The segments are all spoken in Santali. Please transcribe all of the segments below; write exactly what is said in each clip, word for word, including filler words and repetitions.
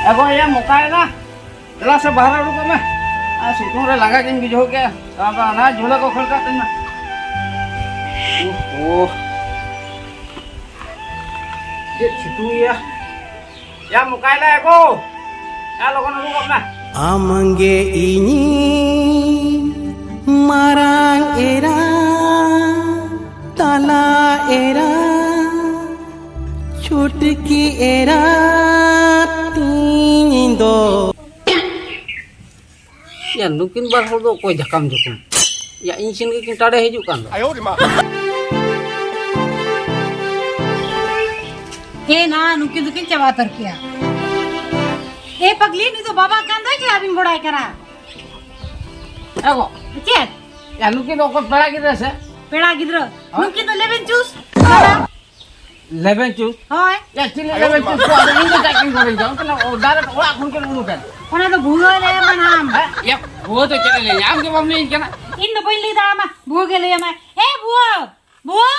ᱮ ᱜᱚ, ᱭᱟ ᱢᱚᱠᱟᱭᱮᱱᱟ᱾ ᱫᱮᱞᱟ ᱥᱮ ᱵᱟᱦᱨᱮ ᱩᱰᱩᱠᱚᱜ ᱢᱮ᱾ ᱟᱨ ᱥᱤᱛᱩᱝ ᱨᱮ ᱞᱟᱸᱜᱟ ᱜᱤᱧ ᱵᱩᱡᱷᱟᱹᱣ ᱠᱮᱜᱼᱟ᱾ ᱛᱟᱲᱟᱢ ᱛᱟᱲᱟᱢ ᱚᱱᱟ ᱡᱷᱩᱞᱟᱹ ᱠᱚ ᱠᱷᱟᱹᱲ ᱠᱟᱜ ᱛᱤᱧ ᱢᱮ᱾ ᱳᱦᱳ᱾ ᱪᱮᱫ ᱥᱤᱛᱩᱝ ᱭᱟ᱾ ᱭᱟ ᱢᱚᱠᱟᱭᱮᱱᱟ ᱮ ᱜᱚ᱾ ᱭᱟ ᱞᱚᱜᱚᱱ ᱩᱰᱩᱠᱚᱜ ᱢᱮ᱾ ᱟᱢᱜᱮ ᱤᱧᱤᱡ ᱢᱟᱨᱟᱝ ᱮᱨᱟ, ᱛᱟᱞᱟ ᱮᱨᱟ, ᱪᱷᱩᱴᱠᱤ ᱮᱨᱟ ᱛᱤᱧ ᱫᱚ᱾ ᱭᱟ, ᱱᱩᱠᱤᱱ ᱵᱟᱨ ᱦᱚᱲ ᱫᱚ ᱚᱠᱚᱭ ᱡᱷᱟᱠᱟᱢ ᱡᱷᱩᱠᱩᱢ? ᱭᱟ, ᱤᱧ ᱥᱮᱱ ᱜᱮᱠᱤᱱ ᱴᱟᱲᱮ ᱦᱤᱡᱩᱜ ᱠᱟᱱ ᱫᱚ᱾ ᱮ ᱱᱟ, ᱱᱩᱠᱤᱱ ᱫᱚᱠᱤᱱ ᱪᱟᱵᱟ ᱩᱛᱟᱹᱨ ᱠᱮᱭᱟ᱾ ᱮ ᱯᱟᱜᱽᱞᱤ, ᱱᱩᱭ ᱫᱚ ᱵᱟᱵᱟ ᱠᱟᱱ ᱫᱚᱭ ᱪᱮ ᱟᱹᱵᱤᱱ ᱵᱚᱲᱟᱭ ᱠᱟᱱᱟ? ᱮ ᱜᱚ᱾ ᱪᱮᱫ? ᱭᱟ, ᱱᱩᱠᱤᱱ ᱫᱚ ᱚᱠᱚᱭ ᱯᱮᱲᱟ ᱜᱤᱫᱽᱨᱟᱹ ᱥᱮ? ᱯᱮᱲᱟ ᱜᱤᱫᱽᱨᱟᱹ? ᱦᱮᱸ? ᱱᱩᱠᱤᱱ ᱫᱚ ᱞᱮᱵᱮᱱ ᱪᱩᱥ᱾ ᱞᱮᱵᱮᱱ ᱪᱩᱥ? ᱦᱳᱭ᱾ ᱭᱟ, ᱪᱤᱞᱤ ᱞᱮᱵᱮᱱ ᱪᱩᱥ ᱠᱚ? ᱟᱫᱚ ᱤᱧ ᱫᱚ ᱪᱮᱫ ᱠᱤᱧ ᱵᱟᱲᱟᱭᱟ? ᱩᱱᱠᱤᱱ ᱫᱚ direct ᱚᱲᱟᱜ ᱠᱷᱚᱱ ᱠᱤᱱ ᱩᱰᱩᱠᱮᱱ᱾ ᱚᱱᱟ ᱫᱚ ᱵᱷᱩᱣᱟᱹ ᱞᱟᱹᱭ ᱟᱢᱟ ᱟᱢ᱾ ᱦᱮᱸ? ᱭᱟ, ᱵᱷᱩᱣᱟᱹ ᱫᱚ ᱪᱮᱫ ᱮ ᱞᱟᱹᱭᱟ? ᱟᱢ ᱜᱮ ᱵᱟᱢ ᱞᱟᱹᱭᱟᱹᱧ ᱠᱟᱱᱟ᱾ ᱤᱧ ᱫᱚ ᱵᱟᱹᱧ ᱞᱟᱹᱭ ᱫᱟᱲᱮᱭᱟᱢᱟ, ᱵᱷᱩᱣᱟᱹ ᱜᱮ ᱞᱟᱹᱭ ᱟᱢᱟᱭ᱾ ᱮ ᱵᱷᱩᱣᱟᱹ! ᱵᱷᱩᱣᱟᱹ!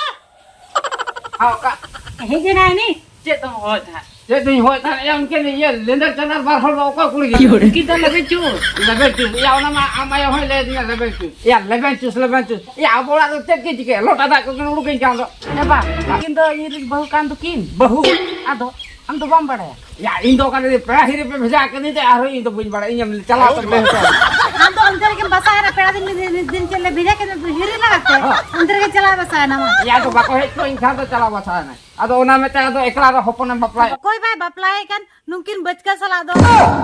ᱦᱮᱸ, ᱚᱠᱟ? ᱦᱮᱡ ᱮᱱᱟᱭ ᱩᱱᱤ᱾ ᱪᱮᱫ ᱫᱚᱢ ᱦᱚᱦᱚᱭᱮᱫ ᱛᱟᱦᱮᱸᱫ? ᱪᱮᱫ ᱫᱩᱧ ᱦᱚᱦᱚᱭᱮᱫ ᱛᱟᱦᱮᱸᱫ? ᱭᱟ, ᱩᱱᱠᱤᱱ ᱤᱭᱟᱹ ᱞᱮᱸᱫᱮᱨ ᱪᱟᱸᱫᱟᱨ ᱵᱟᱨ ᱦᱚᱲ ᱫᱚ ᱚᱠᱚᱭ ᱠᱩᱲᱤ ᱜᱤᱫᱽᱨᱟᱹ? ᱩᱱᱠᱤᱱ ᱫᱚ ᱞᱮᱵᱮᱱ ᱪᱩᱥ᱾ ᱞᱮᱵᱮᱱ ᱪᱩᱥ᱾ ᱭᱟ, ᱚᱱᱟ ᱢᱟ ᱟᱢ ᱟᱭᱳ ᱦᱚᱸᱭ ᱞᱟᱹᱭ ᱟᱹᱫᱤᱧᱟ, ᱞᱮᱵᱮᱱ ᱪᱩᱥ᱾ ᱭᱟ, ᱞᱮᱵᱮᱱ ᱪᱩᱥ, ᱞᱮᱵᱮᱱ ᱪᱩᱥ᱾ ᱭᱟ, ᱟᱵᱚ ᱚᱲᱟᱜ ᱨᱮ ᱪᱮᱫ ᱠᱤᱱ ᱪᱤᱠᱟᱹᱭᱟ? ᱞᱚᱴᱟ ᱫᱟᱜ ᱠᱚᱠᱤᱱ ᱩᱰᱩᱠᱟᱹᱧ ᱠᱟᱱ ᱫᱚ᱾ ᱦᱮᱸ ᱵᱟ, ᱩᱱᱠᱤᱱ ᱫᱚ ᱤᱧ ᱨᱮᱱ ᱵᱟᱹᱦᱩ ᱠᱟᱱ ᱫᱚᱠᱤᱱ᱾ ᱵᱟᱹᱦᱩ? ᱟᱫᱚ ᱟᱢ ᱫᱚ ᱵᱟᱢ ᱵᱟᱲᱟᱭᱟ? ᱭᱟ, ᱤᱧ ᱫᱚ ᱚᱠᱟ ᱨᱮ ᱯᱮᱲᱟ ᱦᱤᱨᱤ ᱯᱮ ᱵᱷᱮᱡᱟ ᱠᱟᱹᱫᱤᱧ ᱛᱮ ᱟᱨᱦᱚᱸ ᱤᱧ ᱫᱚ ᱵᱟᱹᱧ ᱵᱟᱲᱟᱭᱟ, ᱤᱧ ᱮᱢ ᱪᱟᱞᱟᱣ ᱠᱟᱛᱮ ᱵᱮᱥ ᱠᱚᱜᱼᱟ᱾ ᱟᱢ ᱫᱚ ᱚᱱᱛᱮ ᱨᱮᱜᱮᱢ ᱵᱟᱥᱟᱭᱮᱱᱟ, ᱯᱮᱲᱟ ᱫᱤᱱ, ᱢᱤᱫ ᱫᱤᱱ ᱪᱮᱫ ᱞᱮ ᱵᱷᱮᱡᱟ ᱠᱮᱫ ᱢᱮ, ᱦᱤᱨᱤ ᱞᱟᱜᱟᱫ ᱛᱮ? ᱦᱮᱸ᱾ ᱚᱱᱛᱮ ᱨᱮᱜᱮ ᱪᱟᱞᱟᱣ ᱵᱟᱥᱟᱭᱮᱱᱟ ᱢᱟ᱾ ᱭᱟ, ᱟᱫᱚ ᱵᱟᱠᱚ ᱦᱮᱡ ᱠᱚᱜ ᱤᱧ ᱠᱷᱟᱱ ᱫᱚ ᱪᱟᱞᱟᱣ ᱵᱟᱥᱟᱭᱮᱱᱟ᱾ ᱟᱫᱚ ᱚᱱᱟ ᱢᱤᱫᱴᱟᱝ ᱟᱫᱚ ᱮᱠᱞᱟ ᱨᱮ ᱦᱚᱯᱚᱱᱮᱢ ᱵᱟᱯᱞᱟᱭᱮᱫ᱾ ᱚᱠᱚᱭ ᱵᱟᱭ ᱵᱟᱯᱞᱟᱭᱮ ᱠᱟᱱ? ᱱᱩᱠᱤᱱ ᱵᱟᱹᱪᱠᱟᱹ ᱥᱟᱞᱟᱜ ᱫᱚ᱾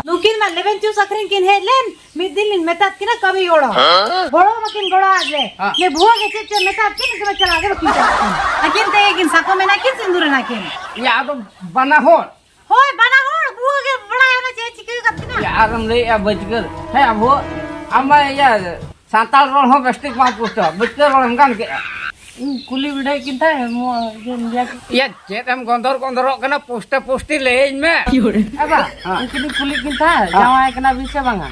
ᱱᱩᱠᱤᱱ ᱢᱟ ᱞᱮᱵᱮᱱ ᱪᱩᱥ ᱟᱹᱠᱷᱨᱤᱧ ᱠᱤᱱ ᱦᱮᱡ ᱞᱮᱱ, ᱢᱤᱫ ᱫᱤᱱ ᱞᱤᱧ ᱢᱮᱛᱟᱫ ᱠᱤᱱᱟ ᱠᱟᱹᱢᱤ ᱜᱚᱲᱚ᱾ ᱦᱮᱸ? ᱜᱚᱲᱚ ᱢᱟᱠᱤᱱ ᱜᱚᱲᱚ ᱟᱫ ᱞᱮ᱾ ᱦᱮᱸ᱾ ᱞᱮ ᱵᱷᱩᱣᱟᱹ ᱜᱮ ᱪᱮᱫ ᱪᱮᱫ ᱢᱮᱛᱟᱫ ᱠᱤᱱ, ᱩᱱᱠᱤᱱ ᱢᱟ ᱪᱟᱞᱟᱣ ᱜᱮ ᱵᱟᱹᱠᱤᱱ ᱪᱟᱞᱟᱜ ᱠᱟᱱᱟ᱾ ᱟᱹᱠᱤᱱ ᱛᱮᱜᱮ ᱠᱤᱱ ᱥᱟᱠᱚᱢ ᱮᱱᱟ ᱠᱤᱱ, ᱥᱤᱸᱫᱩᱨ ᱮᱱᱟ ᱠᱤᱱ᱾ ᱭᱟ, ᱟᱫᱚ ᱵᱟᱱᱟ ᱦᱚᱲ᱾ ᱦᱳᱭ, ᱵᱟᱱᱟ ᱦᱚᱲ ᱵᱷᱩᱣᱟᱹ ᱜᱮ ᱵᱟᱲᱟᱭ ᱚᱱᱟ ᱪᱮᱫ ᱪᱤᱠᱟᱹ ᱠᱟᱫ ᱠᱤᱱᱟ᱾ ᱭᱟ, ᱟᱨᱮᱢ ᱞᱟᱹᱭᱮᱜᱼᱟ ᱵᱟᱹᱪᱠᱟᱹ᱾ ᱦᱮᱸ, ᱟᱵᱚ, ᱟᱢ ᱢᱟ ᱤᱭᱟᱹ, ᱥᱟᱱᱛᱟᱲ ᱨᱚᱲ ᱦᱚᱸ ᱵᱮᱥ ᱴᱷᱤᱠ ᱵᱟᱢ ᱯᱩᱥᱴᱟᱹᱣᱟ᱾ ᱵᱟᱹᱪᱠᱟᱹ ᱨᱚᱲ ᱮᱢ ᱜᱟᱱ ᱠᱮᱜᱼᱟ᱾ ᱤᱧ ᱠᱩᱞᱤ ᱵᱤᱰᱟᱹᱣ ᱠᱤᱱ ᱛᱟᱦᱮᱸ, ᱢᱚ-, ᱤᱭᱟᱹ, ᱤᱭᱟᱹ᱾ ᱭᱟ, ᱪᱮᱫ ᱮᱢ ᱜᱚᱸᱫᱚᱨ ᱜᱚᱸᱫᱚᱨᱚᱜ ᱠᱟᱱᱟ? ᱯᱩᱥᱴᱟᱹ ᱯᱩᱥᱴᱤ ᱞᱟᱹᱭᱟᱹᱧ ᱢᱮ᱾ ᱮ ᱵᱟ, ᱦᱮᱸ᱾ ᱩᱱᱠᱤᱱ ᱤᱧ ᱠᱩᱞᱤ ᱠᱤᱱ ᱛᱟᱦᱮᱸ, ᱦᱮᱸ᱾ ᱡᱟᱶᱟᱭ ᱠᱟᱱᱟ ᱵᱤᱱ ᱥᱮ ᱵᱟᱝᱟ?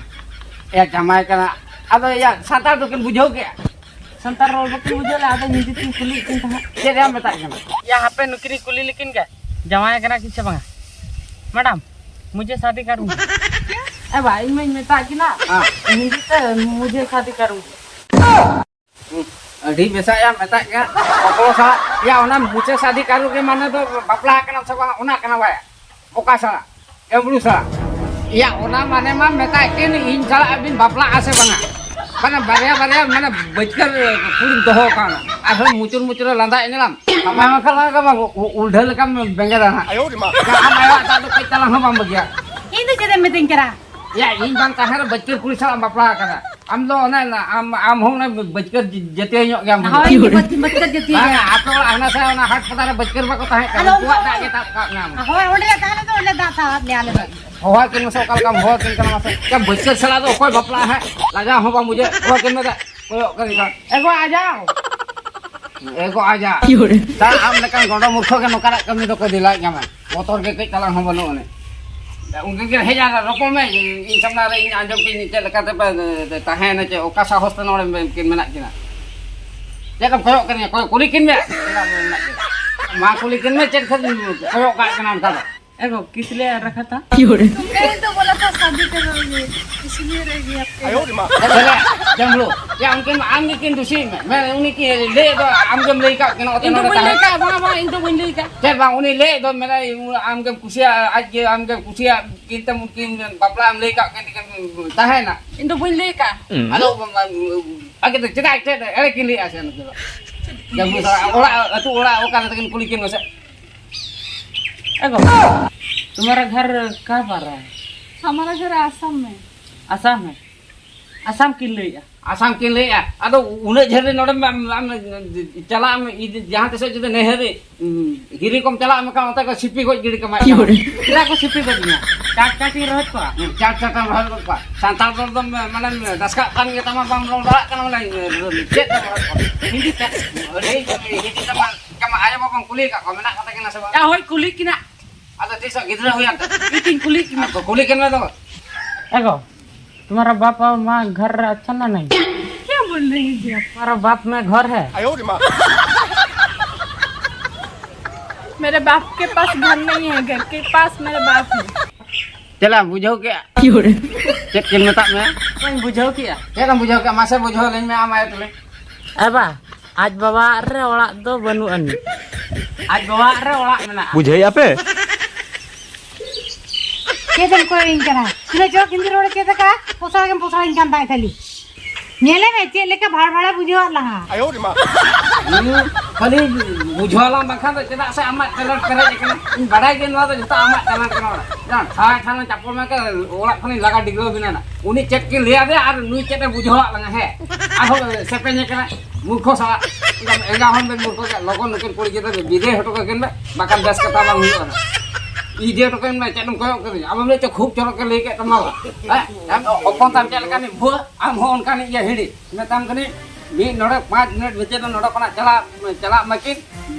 ᱭᱟ, ᱡᱟᱶᱟᱭ ᱠᱟᱱᱟ᱾ ᱟᱫᱚ ᱭᱟ, ᱥᱟᱱᱛᱟᱲ ᱫᱚᱠᱤᱱ ᱵᱩᱡᱷᱟᱹᱣ ᱠᱮᱜᱼᱟ? ᱥᱟᱱᱛᱟᱲ ᱨᱚᱲ ᱵᱟᱹᱠᱤᱱ ᱵᱩᱡᱷᱟᱹᱣ ᱞᱮᱫᱼᱟ, ᱟᱫᱚ ᱦᱤᱱᱫᱤ ᱛᱤᱧ ᱠᱩᱞᱤᱭᱮᱫ ᱠᱤᱱ ᱛᱟᱦᱮᱸᱫ᱾ ᱪᱮᱫ ᱮᱢ ᱢᱮᱛᱟᱜ ᱠᱟᱱᱟ? ᱭᱟ, ᱦᱟᱯᱮ ᱱᱩᱠᱤᱱᱤᱧ ᱠᱩᱞᱤ ᱞᱮᱠᱤᱱ ᱜᱮ, ᱡᱟᱶᱟᱭ ᱠᱟᱱᱟ ᱠᱤᱱ ᱥᱮ ᱵᱟᱝᱟ? ᱢᱮᱰᱟᱢ, मुझे शादी करूंगी। ए भाई, मैं, मैं ताकि ना। हाँ। हिंदी से मुझे शादी करूंगी। ᱟᱹᱰᱤ ᱵᱮᱥᱟᱜ ᱭᱟ, ᱢᱮᱛᱟᱜ ᱜᱮᱭᱟ ᱚᱠᱚᱭ ᱥᱟᱞᱟᱜ᱾ ᱭᱟ, ᱚᱱᱟ ᱢᱩᱪᱟᱹᱫ ᱥᱟᱫᱷᱤ ᱠᱟᱹᱨᱩ ᱜᱮ ᱢᱟᱱᱮ ᱫᱚ ᱵᱟᱯᱞᱟ ᱟᱠᱟᱱᱟ ᱥᱮ ᱵᱟᱝ, ᱚᱱᱟ ᱠᱟᱱᱟ ᱵᱟᱭ ᱚᱠᱟ ᱥᱟᱞᱟᱜ? ᱮᱢᱵᱽᱲᱩ ᱥᱟᱞᱟᱜ᱾ ᱭᱟ, ᱚᱱᱟ ᱢᱟᱱᱮ ᱢᱟ ᱢᱮᱛᱟᱜ ᱠᱤᱱ ᱤᱧ ᱥᱟᱞᱟᱜ ᱵᱤᱱ ᱵᱟᱯᱞᱟᱜᱼᱟ ᱥᱮ ᱵᱟᱝᱟ? ᱢᱟᱱᱮ ᱵᱟᱨᱭᱟ ᱵᱟᱨᱭᱟ ᱢᱟᱱᱮ ᱵᱟᱹᱪᱠᱟᱹ ᱠᱩᱲᱤᱢ ᱫᱚᱦᱚ ᱠᱟᱣᱱᱟ᱾ ᱟᱨᱦᱚᱸ ᱢᱩᱪᱩᱨ ᱢᱩᱪᱩᱨ ᱞᱟᱸᱫᱟ ᱮᱱᱮᱞᱟᱢ᱾ ᱟᱢᱟᱜ ᱢᱟ ᱠᱷᱟᱱ ᱚᱱᱠᱟ ᱵᱟᱝ, ᱩ-, ᱩᱞᱰᱷᱟᱹ ᱞᱮᱠᱟᱢ ᱵᱮᱸᱜᱮᱫᱟ ᱦᱟᱸᱜ᱾ ᱟᱢ ᱟᱭᱳᱣᱟᱜ ᱫᱟᱜ ᱫᱚ ᱠᱟᱹᱡ ᱛᱟᱞᱟᱝ ᱦᱚᱸ ᱵᱟᱢ ᱵᱟᱹᱜᱤᱭᱟ᱾ ᱤᱧ ᱫᱚ ᱪᱮᱫ ᱮᱢ ᱢᱤᱛᱟᱹᱧ ᱠᱟᱱᱟ? ᱭᱟ, ᱤᱧ ᱵᱟᱝ ᱛᱟᱦᱮᱸ ᱨᱮ ᱵᱟᱹᱪᱠᱟᱹ ᱠᱩᱲᱤ ᱥᱟᱞᱟᱜ ᱮᱢ ᱵᱟᱯᱞᱟ ᱟᱠᱟᱱᱟ᱾ ᱟᱢ ᱫᱚ ᱚᱱᱮ ᱟᱢ, ᱟᱢ ᱦᱚᱸ ᱚᱱᱮ ᱵᱟᱹᱪᱠᱟᱹ ᱡᱟᱹᱛᱤᱭᱟᱹ ᱧᱚᱜ ᱜᱮᱭᱟᱢ ᱦᱳᱭ, ᱵᱩᱡᱷᱟᱹᱣ᱾ ᱤᱧ ᱫᱚ ᱵᱟᱹᱪᱠᱟᱹ ᱡᱟᱹᱛᱤᱭᱟᱹ ᱵᱟᱝᱟ, ᱜᱮᱭᱟ᱾ ᱟᱯᱮ ᱚᱲᱟᱜ ᱦᱟᱱᱟ ᱥᱟᱭ ᱚᱱᱟ ᱦᱟᱴ ᱯᱟᱛᱟ ᱨᱮ ᱵᱟᱹᱪᱠᱟᱹ ᱵᱟᱠᱚ ᱛᱟᱦᱮᱸ ᱠᱟᱱᱟ, ᱟᱫᱚ ᱩᱱᱠᱩᱣᱟᱜ ᱩᱱᱠᱩ ᱫᱟᱜ ᱜᱮ ᱛᱟᱵ ᱠᱟᱜ ᱢᱮ ᱟᱢ᱾ ᱦᱳᱭ, ᱚᱸᱰᱮ ᱞᱮ ᱛᱟᱦᱮᱸ ᱞᱮᱱᱟ, ᱚᱸᱰᱮ ᱫᱟᱜ ᱛᱟᱵ ᱞᱮᱭᱟ ᱟᱞᱮ ᱫᱚ᱾ ᱦᱚᱦᱚ ᱟᱹᱠᱤᱱ ᱢᱮᱥᱮ, ᱚᱠᱟ ᱞᱮᱠᱟᱢ ᱦᱚᱦᱚ ᱟᱹᱠᱤᱱ ᱠᱟᱱᱟ ᱢᱟᱥᱮ? ᱭᱟ, ᱵᱟᱹᱪᱠᱟᱹ ᱥᱟᱞᱟ ᱫᱚ ᱚᱠᱚᱭ ᱵᱟᱯᱞᱟᱜᱼᱟ ᱦᱟᱸᱜ? ᱞᱟᱡᱟᱣ ᱦᱚᱸ ᱵᱟᱢ ᱵᱩᱡᱷᱟᱹᱣ, ᱦᱚᱦᱚ ᱟᱹᱠᱤᱱ ᱢᱮ ᱫᱟ, ᱠᱚᱭᱚᱜ ᱠᱟᱹᱱᱟᱹᱧ ᱠᱷᱟᱱ᱾ ᱮ ᱜᱚ, ᱟᱡᱟᱣ! ᱮ ᱜᱚ, ᱟᱡᱟᱣ! ᱫᱟ, ᱟᱢ ᱞᱮᱠᱟᱱ ᱜᱚᱸᱰᱚ ᱢᱩᱨᱠᱷᱚ ᱜᱮ ᱱᱚᱝᱠᱟᱱᱟᱜ ᱠᱟᱹᱢᱤ ᱫᱚᱠᱚ ᱫᱮᱞᱟᱭᱮᱫ ᱧᱟᱢᱟ᱾ ᱵᱚᱛᱚᱨ ᱜᱮ ᱠᱟᱹᱡ ᱛᱟᱞᱟᱝ ᱦᱚᱸ ᱵᱟᱹᱱᱩᱜ ᱟᱹᱱᱤᱡ᱾ ᱩᱱᱠᱤᱱ ᱠᱤᱱ ᱦᱮᱡ ᱮᱱᱟ, ᱨᱚᱯᱚᱲ ᱢᱮ, ᱤᱧ ᱥᱟᱢᱱᱟ ᱨᱮ ᱤᱧ ᱟᱸᱡᱚᱢ ᱠᱤᱧ ᱪᱮᱫ ᱞᱮᱠᱟᱛᱮ ᱯᱮ ᱛᱟᱦᱮᱸᱭᱮᱱᱟ, ᱪᱮ ᱚᱠᱟ ᱥᱟᱦᱚᱥ ᱛᱮ ᱱᱚᱰᱮ ᱠᱤᱱ ᱢᱮᱱᱟᱜ ᱠᱤᱱᱟ? ᱪᱮᱫ ᱮᱢ ᱠᱚᱭᱚᱜ ᱠᱟᱹᱱᱟᱹᱧᱟ? ᱠᱚᱭᱚᱜ ᱠᱩᱞᱤ ᱠᱤᱱ ᱢᱮ᱾ ᱢᱟ ᱠᱩᱞᱤ ᱠᱤᱱ ᱢᱮ, ᱪᱮᱫ ᱠᱷᱟᱹᱛᱤᱨ ᱠᱚᱭᱚᱜ ᱠᱟᱜ ᱠᱟᱱᱟ ᱚᱱᱠᱟ ᱫᱚ? ᱮ ᱜᱚ, ᱠᱤᱥ ᱞᱤᱭᱮ ᱨᱟᱠᱷᱟ ᱛᱷᱟ? ᱛᱩᱢᱱᱮ ᱦᱤ ᱛᱚ ᱵᱚᱞᱟ ᱛᱷᱟ ᱥᱟᱫᱤ ᱠᱟᱨᱳᱜᱮ, ᱤᱥᱞᱤᱭᱮ ᱨᱮᱦ ᱜᱮᱭᱟ ᱟᱯᱠᱮ ᱜᱷᱟᱨ᱾ ᱪᱮᱫ ᱞᱮ? ᱡᱟᱢᱞᱩ᱾ ᱭᱟ, ᱩᱱᱠᱤᱱ ᱟᱢ ᱜᱮᱠᱤᱱ ᱫᱩᱥᱤ ᱢᱮ᱾ ᱢᱮ, ᱩᱱᱤ ᱠᱤ ᱞᱟᱹᱭ ᱫᱚ ᱟᱢ ᱜᱮᱢ ᱞᱟᱹᱭ ᱠᱟᱜ ᱠᱤᱱᱟ, ᱚᱛᱮ ᱤᱧ ᱫᱚ ᱱᱚᱰᱮ ᱵᱟᱹᱧ ᱛᱟᱦᱮᱸ᱾ ᱞᱟᱹᱭ ᱠᱟᱜ, ᱵᱟᱝ, ᱵᱟᱝ, ᱤᱧ ᱫᱚ ᱵᱟᱹᱧ ᱞᱟᱹᱭ ᱠᱟᱜ᱾ ᱪᱮᱫ ᱵᱟᱝ, ᱩᱱᱤ ᱞᱟᱹᱭ ᱫᱚ ᱢᱮᱱᱟᱭ, ᱟᱢ ᱜᱮᱢ ᱠᱩᱥᱤᱭᱟᱜᱼᱟ, ᱟᱡ ᱜᱮ ᱟᱢ ᱜᱮᱢ ᱠᱩᱥᱤᱭᱟᱜ ᱠᱤᱱ ᱛᱟᱢ, ᱩᱱᱠᱤᱱ ᱵᱟᱯᱞᱟ ᱮᱢ ᱞᱟᱹᱭ ᱠᱟᱜ ᱠᱤᱱ ᱛᱟᱦᱮᱸᱱᱟ᱾ ᱤᱧ ᱫᱚ ᱵᱟᱹᱧ ᱞᱟᱹᱭ ᱠᱟᱜ᱾ ᱟᱫᱚ, ᱟᱜᱮ ᱫᱚ ᱪᱮᱫᱟᱜ ᱪᱮᱫ ᱮᱲᱮ ᱠᱤᱱ ᱞᱟᱹᱭᱮᱜᱼᱟ ᱥᱮ ᱱᱩᱠᱤᱱ ᱫᱚ? ᱡᱟᱢᱞᱩ ᱥᱟᱞᱟᱜ ᱚᱲᱟᱜ, ᱟᱹᱛᱩ ᱚᱲᱟᱜ ᱚᱠᱟ ᱨᱮ ᱛᱟᱹᱠᱤᱱ ᱠᱩᱞᱤ ᱠᱤᱱ ᱢᱮᱥᱮ᱾ ए गो, तुम्हारा घर कहाँ पर है? हमारा घर आसाम में। आसाम है? आसाम ᱠᱤᱱ ᱞᱟᱹᱭᱮᱜᱼᱟ᱾ ᱟᱥᱟᱢ ᱠᱤᱱ ᱞᱟᱹᱭᱮᱜᱼᱟ᱾ ᱟᱫᱚ ᱩᱱᱟᱹᱜ ᱡᱷᱟᱹᱞ ᱨᱮ ᱱᱚᱰᱮ ᱟᱢ, ᱟᱢ ᱪᱟᱞᱟᱜ ᱟᱢ, ᱤᱫᱤ, ᱡᱟᱦᱟᱸ ᱛᱤᱥᱚᱜ ᱡᱩᱫᱤ ᱱᱟᱹᱭᱦᱟᱹᱨ ᱨᱮ, ᱩᱸ, ᱦᱤᱨᱤ ᱠᱚᱢ ᱪᱟᱞᱟᱜ ᱢᱮᱠᱷᱟᱱ ᱚᱱᱛᱮ ᱠᱚ ᱥᱤᱯᱤ ᱜᱚᱡ ᱜᱤᱰᱤ ᱠᱟᱢᱟ᱾ ᱪᱮᱫᱟᱜ ᱠᱚ ᱥᱤᱯᱤ ᱜᱚᱡ ᱢᱮᱭᱟ? ᱪᱟᱴ ᱪᱟᱴ ᱤᱧ ᱨᱚᱦᱚᱫ ᱠᱚᱣᱟ᱾ ᱦᱩᱸ, ᱪᱟᱴ ᱪᱟᱴ ᱮᱢ ᱨᱚᱦᱚᱫ ᱜᱚᱫ ᱠᱚᱣᱟ᱾ ᱥᱟᱱᱛᱟᱲ ᱨᱚᱲ ᱫᱚᱢ, ᱢᱟᱱᱮᱢ ᱰᱟᱥᱠᱟᱜ ᱠᱟᱱ ᱜᱮ ᱛᱟᱢᱟ, ᱵᱟᱢ ᱨᱚᱲ ᱫᱟᱲᱮᱭᱟᱜ ᱠᱟᱱᱟ, ᱢᱟᱱᱮ, ᱪᱮᱫ ᱫᱚᱢ ᱨᱚᱲ ᱠᱚᱣᱟ? ᱦᱤᱱᱫᱤ ᱛᱮ? ᱟᱹᱰᱤ ᱦᱤᱱᱫᱤ ᱛᱮᱢᱟ ᱟᱢ ᱟᱭᱳ ᱵᱟᱵᱟᱢ ᱠᱩᱞᱤ ᱟᱠᱟᱫ ᱠᱚᱣᱟ, ᱢᱮᱱᱟᱜ ᱠᱚᱛᱟ ᱠᱤᱱᱟ ᱥᱮ ᱵᱟᱝ? ᱭᱟ, ᱦᱳᱭ, ᱠᱩᱞᱤ ᱠᱤᱱᱟ᱾ ᱟᱫᱚ ᱛᱤᱥᱚᱜ ᱜᱤᱫᱽᱨᱟᱹ ᱦᱩᱭᱮᱱ ᱛᱮ? ᱤᱧ ᱠᱩᱞᱤ ᱠᱤᱱᱟ᱾ ᱟᱨ ᱠᱚ ᱠᱩᱞᱤ ᱠᱤᱱ ᱢᱮ ᱛᱚᱵᱮ᱾ ᱮ ᱜᱚ, तुम्हारा बाप और माँ घर अच्छा ना नहीं? क्या बोल रहे हैं जी आप? तुम्हारा बाप में घर है? मेरे बाप के पास घर नहीं है, घर के पास मेरे बाप है। ᱪᱮᱫ ᱮᱢ ᱵᱩᱡᱷᱟᱹᱣ ᱠᱮᱜᱼᱟ? ᱪᱮᱫ ᱠᱤᱱ ᱢᱮᱛᱟᱜ ᱢᱮᱭᱟ? ᱵᱟᱹᱧ ᱵᱩᱡᱷᱟᱹᱣ ᱠᱮᱜᱼᱟ᱾ ᱪᱮᱫ ᱮᱢ ᱵᱩᱡᱷᱟᱹᱣ ᱠᱮᱜᱼᱟ? ᱢᱟᱥᱮ ᱵᱩᱡᱷᱟᱹᱣ ᱞᱤᱧ ᱢᱮ ᱟᱢ ᱟᱭᱳ ᱛᱟᱞᱮ᱾ ᱮ ᱵᱟ, ᱟᱡ ᱵᱟᱵᱟ ᱨᱮ ᱚᱲᱟᱜ ᱫᱚ ᱵᱟᱹᱱᱩᱜ ᱟᱹᱱᱤᱡ᱾ ᱟᱡ ᱵᱟᱵᱟ ᱨᱮ ᱚᱲᱟᱜ ᱢᱮᱱᱟᱜᱼᱟ᱾ ᱵᱩᱡᱷᱟᱹᱣᱮᱫᱼᱟ ᱯᱮ? ᱪᱮᱫ ᱮᱢ ᱠᱚᱭᱚᱜ ᱤᱧ ᱠᱟᱱᱟ? ᱛᱤᱱᱟᱹᱜ ᱪᱚᱨᱚᱠ ᱦᱤᱱᱫᱤ ᱨᱚᱲ ᱮ ᱪᱮᱫ ᱟᱠᱟᱫᱼᱟ, ᱯᱚᱥᱟᱣ ᱜᱮᱢ ᱯᱚᱥᱟᱣ ᱤᱧ ᱠᱟᱱ ᱛᱟᱦᱮᱸᱫ ᱠᱷᱟᱹᱞᱤ᱾ ᱧᱮᱞᱮ ᱢᱮ, ᱪᱮᱫ ᱞᱮᱠᱟ ᱵᱷᱟᱲ ᱵᱷᱟᱲᱟ ᱵᱩᱡᱷᱟᱹᱣᱟᱫ ᱞᱟᱝᱟ᱾ ᱟᱭᱳ ᱨᱮ ᱢᱟ᱾ ᱦᱩᱸ, ᱠᱷᱟᱹᱞᱤ ᱵᱩᱡᱷᱟᱹᱣ ᱞᱟᱝ ᱵᱟᱝᱠᱷᱟᱱ ᱫᱚ ᱪᱮᱫᱟᱜ ᱥᱮ ᱟᱢᱟᱜ ᱴᱮᱞᱮᱱᱴ ᱯᱮᱨᱮᱡ ᱟᱠᱟᱱᱟ᱾ ᱤᱧ ᱵᱟᱰᱟᱭ ᱜᱮ ᱱᱚᱣᱟ ᱫᱚ ᱡᱚᱛᱚ ᱟᱢᱟᱜ ᱴᱮᱞᱮᱱᱴ ᱠᱟᱱᱟ᱾ ᱚᱲᱟᱜ ᱡᱟᱦᱟᱸ ᱴᱷᱟᱭ ᱴᱷᱟᱭ ᱞᱟᱝ ᱪᱟᱯᱚᱞ ᱢᱮ ᱠᱟᱱᱟ, ᱚᱲᱟᱜ ᱠᱷᱚᱱᱤᱧ ᱞᱟᱜᱟ ᱰᱤᱜᱽᱞᱟᱹᱣ ᱵᱮᱱᱟ ᱱᱟ᱾ ᱩᱱᱤ ᱪᱮᱫ ᱠᱤᱱ ᱞᱟᱹᱭ ᱟᱫᱮᱭᱟ ᱟᱨ ᱱᱩᱭ ᱪᱮᱫ ᱮ ᱵᱩᱡᱷᱟᱹᱣᱟᱫ ᱞᱟᱝᱟ, ᱦᱮᱸ? ᱟᱨᱦᱚᱸ ᱥᱮᱯᱮᱧ ᱟᱠᱟᱱᱟ, ᱢᱩᱨᱠᱷᱚ ᱥᱟᱞᱟᱜ᱾ ᱮᱸᱜᱟ ᱦᱚᱲ ᱵᱮᱱ ᱢᱩᱨᱠᱷᱚ ᱜᱮᱭᱟ, ᱞᱚᱜᱚᱱ ᱱᱩᱠᱤᱱ ᱠᱩᱲᱤ ᱜᱤᱫᱽᱨᱟᱹ ᱵᱤᱫᱟᱹᱭ ᱦᱚᱴᱚ ᱠᱟᱹᱠᱤᱱ ᱵᱮᱱ, ᱵᱟᱠᱷᱟᱱ ᱵᱮᱥ ᱠᱟᱛᱷᱟ ᱵᱟᱝ ᱦᱩᱭᱩᱜᱼᱟ ᱱᱟ᱾ ᱤᱫᱤ ᱦᱚᱴᱚ ᱠᱟᱹᱠᱤᱱ ᱵᱮᱱ, ᱪᱮᱫ ᱮᱢ ᱠᱚᱭᱚᱜ ᱠᱟᱹᱫᱤᱧᱟ? ᱟᱢᱮᱢ ᱞᱟᱹᱭ ᱪᱚ ᱠᱷᱩᱵ ᱪᱚᱨᱚᱠ ᱮ ᱞᱟᱹᱭ ᱠᱮᱫ ᱛᱟᱢᱟ ᱵᱟ᱾ ᱦᱮᱸ? ᱟᱢ ᱦᱚᱯᱚᱱ ᱛᱟᱢ ᱪᱮᱫ ᱞᱮᱠᱟᱱᱤᱡ ᱵᱷᱩᱣᱟᱹ, ᱟᱢ ᱦᱚᱸ ᱚᱱᱠᱟᱱᱤᱡ ᱜᱮ ᱦᱤᱲᱤ᱾ ᱢᱮᱛᱟᱢ ᱠᱟᱹᱱᱟᱹᱧ, ᱢᱤᱫ ᱱᱚᱰᱮ ᱯᱟᱸᱪ ᱢᱤᱱᱤᱴ ᱵᱷᱤᱛᱤᱨ ᱨᱮ ᱱᱚᱰᱮ ᱠᱷᱚᱱᱟᱜ ᱪᱟᱞᱟᱜ, ᱪᱟᱞᱟᱜ ᱢᱟᱹᱠᱤᱱ᱾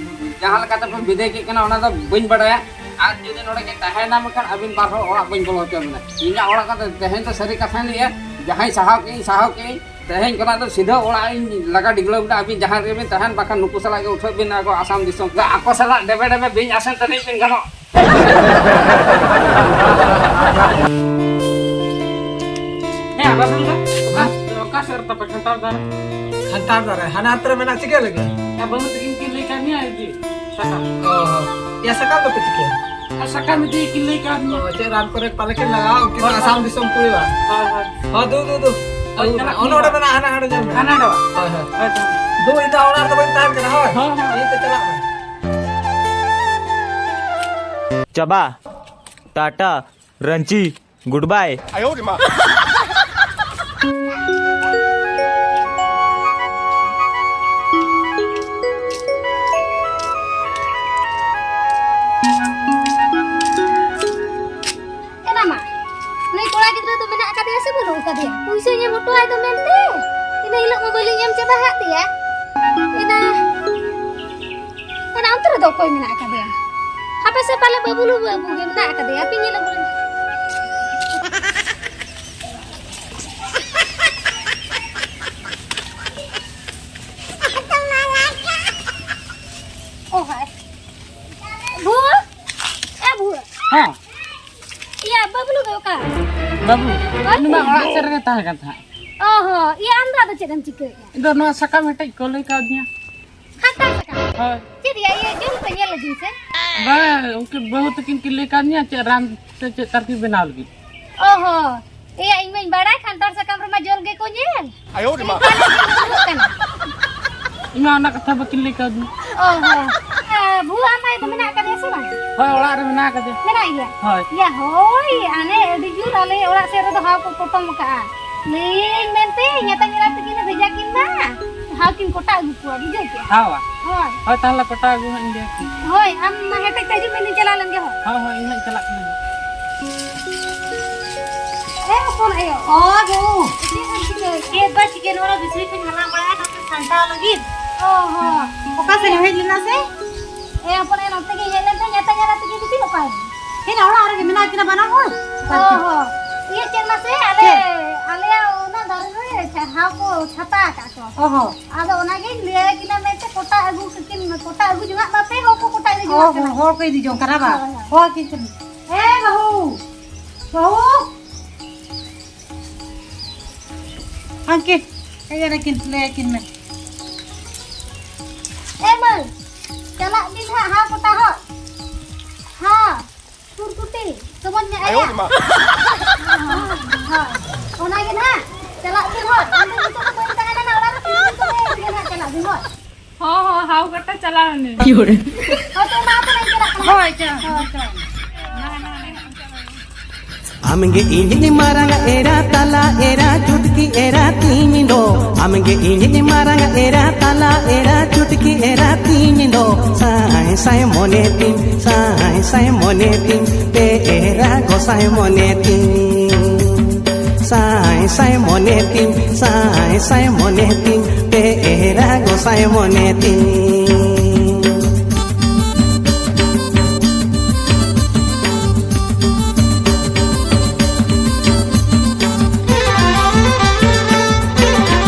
ᱡᱟᱦᱟᱸ ᱞᱮᱠᱟ ᱛᱮᱯᱮ ᱵᱤᱫᱟᱹᱭ ᱠᱮᱫ ᱠᱤᱱᱟ, ᱚᱱᱟ ᱫᱚ ᱵᱟᱹᱧ ᱵᱟᱰᱟᱭᱟ᱾ ᱟᱨ ᱡᱩᱫᱤ ᱱᱚᱰᱮ ᱠᱤᱱ ᱛᱟᱦᱮᱸᱭᱮᱱᱟ, ᱢᱮᱱᱠᱷᱟᱱ ᱟᱹᱵᱤᱱ ᱵᱟᱨ ᱦᱚᱲ ᱚᱲᱟᱜ ᱵᱟᱹᱧ ᱵᱚᱞᱚ ᱦᱚᱪᱚ ᱵᱤᱱᱟ᱾ ᱤᱧᱟᱹᱜ ᱚᱲᱟᱜ ᱠᱟᱛᱮ ᱛᱮᱦᱮᱧ ᱫᱚ ᱥᱟᱹᱨᱤ ᱠᱟᱛᱷᱟᱧ ᱞᱟᱹᱭᱟ, ᱡᱟᱦᱟᱸᱭ ᱥᱟᱦᱟᱣ ᱠᱮᱫ ᱤᱧ, ᱥᱟᱦᱟᱣ ᱠᱮᱫ ᱤᱧ᱾ ᱛᱮᱦᱮᱧ ᱠᱷᱚᱱᱟᱜ ᱫᱚ ᱥᱤᱫᱷᱟᱹ ᱚᱲᱟᱜ ᱤᱧ ᱞᱟᱜᱟ ᱰᱤᱜᱽᱞᱟᱹᱣ ᱵᱤᱱᱟ᱾ ᱟᱹᱵᱤᱱ ᱡᱟᱦᱟᱸ ᱨᱮᱜᱮ ᱵᱤᱱ ᱛᱟᱦᱮᱱ, ᱵᱟᱠᱷᱟᱱ ᱱᱩᱠᱩ ᱥᱟᱞᱟᱜ ᱜᱮ ᱩᱴᱷᱟᱹᱜ ᱵᱤᱱ, ᱟᱠᱚ ᱟᱥᱟᱢ ᱫᱤᱥᱚᱢ᱾ ᱟᱠᱚ ᱥᱟᱞᱟᱜ ᱰᱮᱵᱮ ᱰᱮᱵᱮ ᱵᱤᱧ ᱟᱥᱮᱱ ᱛᱟᱹᱱᱤᱡ ᱵᱤᱱ ᱜᱟᱱᱚᱜ᱾ ᱦᱮᱸ, ᱵᱟᱹᱵᱩ ᱫᱚ? ᱦᱮᱸ? ᱚᱠᱟ ᱥᱮᱫ ᱨᱮ ᱛᱟᱯᱮ ᱠᱷᱟᱱᱴᱟᱲ ᱫᱟᱨᱮ? ᱠᱷᱟᱱᱴᱟᱲ ᱫᱟᱨᱮ, ᱦᱟᱱᱟ ᱟᱛᱨᱮ ᱢᱮᱱᱟᱜ, ᱪᱤᱠᱟᱹ ᱞᱟᱹᱜᱤᱫ? ᱦᱮᱸ, ᱵᱟᱹᱵᱩ ᱛᱟᱹᱠᱤᱱ ᱠᱤᱱ ᱞᱟᱹᱭ ᱠᱟᱜ ᱢᱮᱭᱟ ᱡᱮ ᱥᱟᱠᱟᱢ᱾ ᱚ, ᱭᱟ, ᱥᱟᱠᱟᱢ ᱫᱚᱯᱮ ᱪᱤᱠᱟᱹᱭᱟ? ᱟᱨ ᱥᱟᱠᱟᱢ ᱤᱫᱤ ᱠᱤᱱ ᱞᱟᱹᱭ ᱠᱟᱜ ᱢᱮᱭᱟ᱾ ᱚ, ᱪᱮᱫ ᱨᱟᱱ ᱠᱚᱨᱮ ᱯᱟᱞᱮ ᱠᱤᱱ ᱞᱟᱜᱟᱣᱟ, ᱩᱱᱠᱤᱱ ᱦᱳᱭ, ᱟᱥᱟᱢ ᱦᱳᱭ᱾ ᱫᱤᱥᱚᱢ ᱠᱩᱲᱤ ᱵᱟ? ᱦᱳᱭ, ᱦᱳᱭ᱾ ᱦᱚᱸ, ᱫᱩ, ᱫᱩ, ᱫᱩ᱾ ᱦᱳᱭ, ᱟᱹᱜᱩ ᱪᱟᱞᱟᱜ ᱢᱮ᱾ ᱚᱱᱮ ᱠᱤᱱ ᱚᱸᱰᱮ ᱵᱟ? ᱢᱮᱱᱟᱜᱼᱟ, ᱦᱟᱱᱟ, ᱦᱟᱸᱰᱮ ᱧᱮᱞ ᱢᱮ᱾ ᱦᱟᱱᱟ ᱚᱸᱰᱮ ᱵᱟ? ᱦᱳᱭ, ᱦᱳᱭ᱾ ᱦᱳᱭ, ᱛᱚ᱾ ᱫᱩ, ᱤᱧ ᱫᱚ ᱚᱲᱟᱜ ᱨᱮᱫᱚ ᱵᱟᱹᱧ ᱛᱟᱦᱮᱱ ᱠᱟᱱᱟ, ᱦᱳᱭ᱾ ᱦᱚᱸ, ᱦᱚᱸ᱾ ᱤᱧ ᱛᱮ ᱪᱟᱞᱟᱜ ᱢᱮ᱾ ᱪᱟᱵᱟ᱾ ᱴᱟᱴᱟ᱾ ᱨᱟᱺᱪᱤ᱾ ᱜᱩᱰ ᱵᱟᱭ᱾ ᱮᱱᱟ ᱢᱟ, ᱱᱩᱭ ᱠᱚᱲᱟ ᱜᱤᱫᱽᱨᱟᱹ ᱫᱚ ᱢᱮᱱᱟᱜ ᱟᱠᱟᱫᱮᱭᱟ ᱥᱮ ᱵᱟᱹᱱᱩᱜ ᱟᱠᱟᱫᱮᱭᱟ? ᱯᱩᱭᱥᱟᱹᱧ ᱮᱢ ᱦᱚᱴᱚ ᱟᱭ ᱫᱚ ᱢᱮᱱᱛᱮ, ᱤᱱᱟᱹ ᱦᱤᱞᱳᱜ ᱢᱟ ᱵᱟᱹᱞᱤᱧ ᱮᱢ ᱪᱟᱵᱟ ᱟᱫ ᱫᱮᱭᱟ᱾ ᱮᱱᱟ, ᱚᱱᱟ ᱚᱱᱛᱮ ᱨᱮᱫᱚ ᱚᱠᱚᱭ ᱢᱮᱱᱟᱜ ᱟᱠᱟᱫᱮᱭᱟ? ᱦᱟᱯᱮ ᱥᱮ, ᱯᱟᱞᱮ ᱵᱟᱹᱵᱩᱞᱩ ᱵᱟᱹᱵᱩ ᱜᱮ ᱢᱮᱱᱟᱜ ᱟᱠᱟᱫᱮᱭᱟ, ᱦᱟᱯᱮ ᱧᱮᱞ ᱟᱹᱜᱩ ᱞᱮᱱ᱾ ᱚ ᱦᱟᱭ᱾ ᱵᱷᱩᱣᱟᱹ? ᱮ ᱵᱷᱩᱣᱟᱹ᱾ ᱦᱮᱸ᱾ ᱤᱭᱟᱹ, ᱵᱟᱹᱵᱩᱞᱩ ᱵᱟᱹᱵᱩ, ᱩᱱᱤ ᱢᱟ ᱚᱲᱟᱜ ᱥᱮᱫ ᱨᱮᱜᱮ ᱛᱟᱦᱮᱸ ᱠᱟᱱ ᱛᱟᱦᱮᱸᱫ᱾ ᱚ ᱦᱚᱸ, ᱤᱭᱟᱹ, ᱟᱢ ᱫᱚ ᱟᱫᱚ ᱪᱮᱫ ᱮᱢ ᱪᱤᱠᱟᱹᱭᱮᱫᱼᱟ? ᱤᱧ ᱫᱚ ᱱᱚᱣᱟ ᱥᱟᱠᱟᱢ ᱦᱮᱴᱮᱡ ᱠᱚ ᱞᱟᱹᱭ ᱠᱟᱣᱫᱤᱧᱟ᱾ ᱠᱷᱟᱱᱴᱟᱲ ᱥᱟᱠᱟᱢ? ᱦᱳᱭ᱾ ᱪᱮᱫ ᱭᱟ, ᱤᱭᱟᱹ, ᱡᱚᱞ ᱯᱮ ᱧᱮᱞ ᱞᱟᱹᱜᱤᱫ ᱥᱮ? ᱵᱟᱝ, ᱩᱱᱠᱤᱱ ᱵᱟᱹᱦᱩ ᱛᱟᱹᱠᱤᱱ ᱠᱤᱱ ᱞᱟᱹᱭ ᱠᱟᱣᱫᱤᱧᱟ ᱪᱮᱫ ᱨᱟᱱ ᱥᱮ ᱪᱮᱫ ᱛᱟᱨᱠᱤ ᱵᱮᱱᱟᱣ ᱞᱟᱹᱜᱤᱫ᱾ ᱚ ᱦᱚᱸ, ᱤᱭᱟᱹ, ᱤᱧ ᱢᱟᱧ ᱵᱟᱲᱟᱭ ᱠᱷᱟᱱᱴᱟᱲ ᱥᱟᱠᱟᱢ ᱨᱮᱢᱟ ᱡᱚᱞ ᱜᱮᱠᱚ ᱧᱮᱞ᱾ ᱟᱭᱳ ᱨᱮ ᱢᱟ᱾ ᱤᱧ ᱢᱟ ᱚᱱᱟ ᱠᱟᱛᱷᱟ ᱵᱟᱹᱠᱤᱱ ᱞᱟᱹᱭ ᱠᱟᱣᱫᱤᱧ᱾ ᱚ ᱦᱚᱸ᱾ ᱮ, ᱵᱷᱩᱣᱟᱹ ᱟᱢ ᱟᱭᱳ ᱫᱚ ᱢᱮᱱᱟᱜ ᱟᱠᱟᱫᱮᱭᱟ ᱥᱮ ᱵᱟᱝ? ᱦᱳᱭ, ᱚᱲᱟᱜ ᱨᱮ ᱢᱮᱱᱟᱜ ᱟᱠᱟᱫᱮᱭᱟ᱾ ᱢᱮᱱᱟᱜ ᱜᱮᱭᱟ? ᱦᱳᱭ᱾ ᱭᱟ ᱦᱳᱭ, ᱟᱞᱮ ᱟᱹᱰᱤ ᱡᱳᱨ ᱟᱞᱮ ᱚᱲᱟᱜ ᱥᱮᱫ ᱨᱮᱫᱚ ᱦᱟᱣ ᱠᱚ ᱯᱚᱴᱚᱢ ᱟᱠᱟᱜᱼᱟ᱾ ᱞᱟᱹᱭᱟᱹᱧ ᱢᱮᱱᱛᱮ ᱧᱟᱛᱟ ᱧᱮᱞᱟ ᱛᱮᱠᱤᱱ ᱵᱷᱮᱡᱟ ᱠᱤᱱ ᱢᱟ᱾ ᱦᱟᱣ ᱠᱤᱱ ᱠᱚᱴᱟ ᱟᱹᱜᱩ ᱠᱚᱣᱟ, ᱵᱩᱡᱷᱟᱹᱣ ᱠᱮᱜᱼᱟ? ᱦᱟᱣᱟ? ᱦᱳᱭ᱾ ᱦᱳᱭ, ᱛᱟᱦᱚᱞᱮ ᱠᱚᱴᱟ ᱟᱹᱜᱩ ᱦᱟᱸᱜ ᱤᱧ ᱞᱟᱹᱭ ᱟᱠᱤᱱ᱾ ᱦᱳᱭ, ᱟᱢ ᱢᱟ ᱦᱮᱴᱮᱡ ᱛᱮ ᱦᱤᱡᱩᱜ ᱢᱮ, ᱤᱧ ᱪᱟᱞᱟᱣ ᱞᱮᱱ ᱜᱮ ᱦᱳᱭ᱾ ᱦᱳᱭ, ᱦᱳᱭ, ᱤᱧ ᱦᱟᱸᱜ ᱪᱟᱞᱟᱜ ᱠᱟᱱᱟ᱾ ᱮ ᱦᱚᱯᱚᱱ ᱟᱭᱳ᱾ ᱚ, ᱵᱟᱹᱵᱩ᱾ ᱪᱮᱫ ᱮᱢ ᱪᱤᱠᱟᱹᱭᱮᱫ? ᱪᱮᱫ ᱵᱟ ᱪᱤᱠᱟᱹ, ᱱᱚᱣᱟ ᱵᱤᱥᱲᱤ ᱠᱚᱧ ᱦᱟᱞᱟᱝ ᱵᱟᱲᱟᱭᱟ, ᱱᱚᱛᱮ ᱥᱟᱢᱴᱟᱣ ᱞᱟᱹᱜᱤᱫ᱾ ᱚ ᱦᱚᱸ᱾ ᱚᱠᱟ ᱥᱮᱫ ᱮᱢ ᱦᱮᱡ ᱞᱮᱱᱟ ᱥᱮ? ᱮ ᱦᱚᱯᱚᱱ ᱟᱭᱳ, ᱱᱚᱛᱮ ᱜᱮ ᱦᱮᱡ ᱞᱮᱱ ᱛᱟᱦᱮᱸ, ᱧᱟᱛᱟ ᱧᱟᱛᱟ ᱛᱮᱜᱮ ᱡᱩᱫᱤ ᱚᱠᱟ ᱨᱮ? ᱦᱮᱡ ᱱᱟ, ᱚᱲᱟᱜ ᱨᱮᱜᱮ ᱢᱮᱱᱟᱜ ᱠᱤᱱᱟ ᱵᱟᱱᱟ ᱦᱚᱲ᱾ ᱚ ᱦᱚᱸ᱾ ᱤᱭᱟᱹ ᱪᱮᱫ ᱢᱟᱥᱮ, ᱟᱞᱮ, ᱪᱮᱫ? ᱟᱞᱮᱭᱟᱜ ᱚᱱᱟ ᱫᱟᱨᱮ ᱨᱮ ᱦᱟᱣ ᱠᱚ ᱪᱷᱟᱛᱟ ᱟᱠᱟᱫ ᱠᱚᱣᱟ᱾ ᱚ ᱦᱚᱸ᱾ ᱟᱫᱚ ᱚᱱᱟᱜᱤᱧ ᱞᱟᱹᱭ ᱟᱹᱠᱤᱱᱟ ᱢᱮᱱᱛᱮ ᱠᱚᱴᱟ ᱟᱹᱜᱩ ᱠᱟᱹᱠᱤᱱ, ᱠᱚᱴᱟ ᱟᱹᱜᱩ ᱡᱚᱝᱟᱜ ᱢᱟᱯᱮ, ᱦᱚᱲ ᱠᱚ ᱠᱚᱴᱟ ᱤᱫᱤ ᱚ ᱡᱚᱝᱟᱜ ᱠᱟᱱᱟ᱾ ᱦᱚᱸ, ᱦᱚᱲ ᱠᱚ ᱤᱫᱤ ᱡᱚᱝ ᱠᱟᱱᱟ ᱵᱟᱝ? ᱦᱳᱭ, ᱦᱳᱭ᱾ ᱦᱚᱦᱚ ᱟᱹᱠᱤᱱ ᱠᱟᱹᱱᱟᱹᱧ᱾ ᱮ ᱵᱟᱹᱦᱩ, ᱵᱟᱹᱦᱩ᱾ ᱟᱝᱠᱤ, ᱦᱮᱡ ᱟᱹᱠᱤᱱ, ᱞᱟᱹᱭ ᱟᱹᱠᱤᱱ ᱢᱮ᱾ ᱮ ᱢᱟᱹᱭ, ᱪᱟᱞᱟᱜ ᱵᱤᱱ ᱦᱟᱸᱜ, ᱦᱟᱣ ᱠᱚᱴᱟ ᱦᱚᱸ᱾ ᱦᱟᱣ, ᱥᱩᱨᱠᱩᱴᱤ, ᱥᱚᱢᱚᱭ ᱢᱮ ᱟᱭᱳ ᱟᱭᱟ᱾ ᱨᱮ ᱢᱟ᱾ ᱦᱳᱭ, ᱚᱱᱟᱜᱮ ᱱᱟᱦᱟᱜ, ᱪᱟᱞᱟᱜ ᱵᱤᱱ ᱦᱳᱭ᱾ ᱟᱹᱞᱤᱧ ᱱᱤᱛᱚᱜ ᱫᱚ ᱵᱟᱹᱧ ᱛᱟᱦᱮᱱᱟ ᱱᱟᱦᱟᱜ ᱚᱲᱟᱜ ᱨᱮ, ᱛᱤᱱ ᱫᱤᱱ ᱠᱚ ᱦᱮᱡ ᱠᱟᱱᱟ ᱱᱟᱦᱟᱜ, ᱪᱟᱞᱟᱜ ᱵᱤᱱ ᱦᱳᱭ᱾ ᱦᱚᱸ, ᱦᱚᱸ, ᱦᱟᱣ ᱠᱟᱴᱟ ᱪᱟᱞᱟᱣ ᱮᱱᱟᱹᱧ᱾ ᱦᱳᱭ, ᱛᱚ ᱢᱟ ᱛᱟᱦᱞᱮ ᱪᱟᱞᱟᱜ ᱠᱟᱱᱟ᱾ ᱦᱳᱭ, ᱪᱚ᱾ ᱦᱳᱭ, ᱪᱚ᱾ ᱟᱢᱜᱮ ᱤᱧ ᱢᱟᱨᱟᱝ ᱮᱨᱟ, ᱛᱟᱞᱟ ᱮᱨᱟ, ᱪᱩᱴᱠᱤ ᱮᱨᱟ ᱛᱤᱧ ᱫᱚ᱾ ᱟᱢᱜᱮ ᱤᱧ ᱢᱟᱨᱟᱝ ᱮᱨᱟ, ᱛᱟᱞᱟ ᱮᱨᱟ, ᱪᱩᱴᱠᱤ ᱮᱨᱟ ᱛᱤᱧ ᱫᱚ᱾ ᱥᱟᱭ ᱥᱟᱭ ᱢᱚᱱᱮ ᱛᱤᱧ, ᱥᱟᱭ ᱥᱟᱭ ᱢᱚᱱᱮ ᱛᱤᱧ, ᱯᱮ ᱮᱨᱟ ᱜᱚᱸᱥᱟᱭ ᱢᱚᱱᱮ ᱛᱤᱧ᱾ ᱥᱟᱭ ᱥᱟᱭ ᱢᱚᱱᱮ ᱛᱤᱧ, ᱥᱟᱭ ᱥᱟᱭ ᱢᱚᱱᱮ ᱛᱤᱧ, ᱯᱮ ᱮᱨᱟ ᱜᱚᱸᱥᱟᱭ ᱢᱚᱱᱮ ᱛᱤᱧ᱾